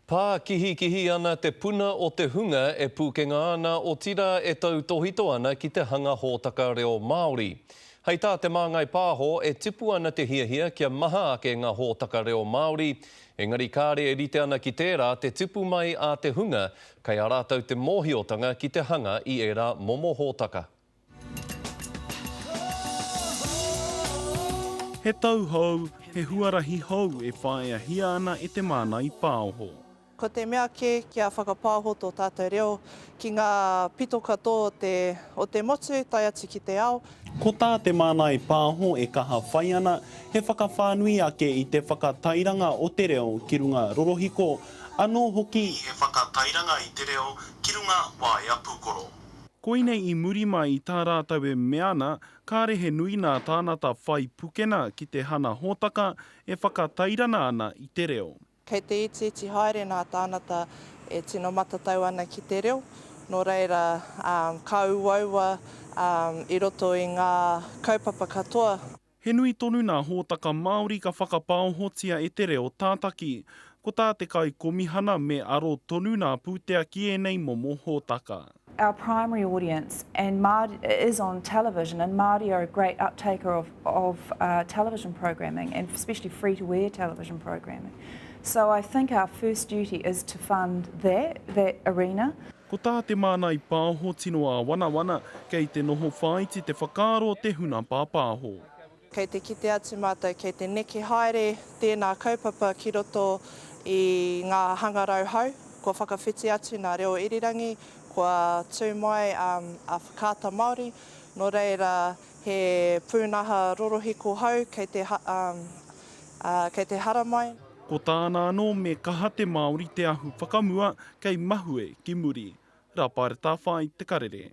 Pā kihikihi ana te puna o te hunga e pūkenga ana otirā e tautōhito ana ki te hanga hōtaka reo Māori. Hei tā Te Māngai Pāho e tipu ana te hiahia kia maha ake ngā hōtaka reo Māori, engari kāre e rite ana ki tērā te tipu mai a te hunga kei a rātou te mōhiotanga ki te hanga i ērā momo hōtaka. He tau hou, he huarahi hou e whāiahia ana e Te Māngai Pāoho. Ko te mea kē kia whakapāoho tō tātou reo ki ngā pito katoa o te, o te motu tae atu ki te ao. Ko tā Te Māngai Pāho e kaha whai ana, he whakawhānui ake i te whakatairanga o te reo ki runga rorohiko, anō hoki, he whakatairanga i te reo ki runga waea pūkoro. Koinei i muri mai i tā rātou e mea ana, kāre he nui nā tānata whai pukena ki te hana hōtaka e whakatairana ana i te reo. Kei te itiiti haere nā tānata e tino matatau ana ki te reo, nō reira, ka uaua i roto i ngā kaupapa katoa. He nui tonu nā hōtaka Māori ka whakapaohotia e te reo tātaki. Ko tā te Kaikomihana me aro tonu nā pūtea ki ēnei momo hōtaka. Our primary audience and Māori is on television and Māori are a great uptaker of of television programming and especially free to air television programming. So I think our first duty is to fund that that arena. Ko tā Te Mānai Pāho tino āwanawana, kei te noho whāiti te whakaaro o te huna pāpāho. Kei te kite atu mātou kei te neke haere tēnā kaupapa ki roto i ngā hangarau hou, kua whakawhiti atu nā reo irirangi, kua tū mai a Whakaata Māori, nō reira he pūnaha rorohiko hou kei te kei te haramai. Ko tāna anō me kaha te Māori te ahu whakamua kei mahue ki muri. Rāpaera Tāwhai, Te Karere.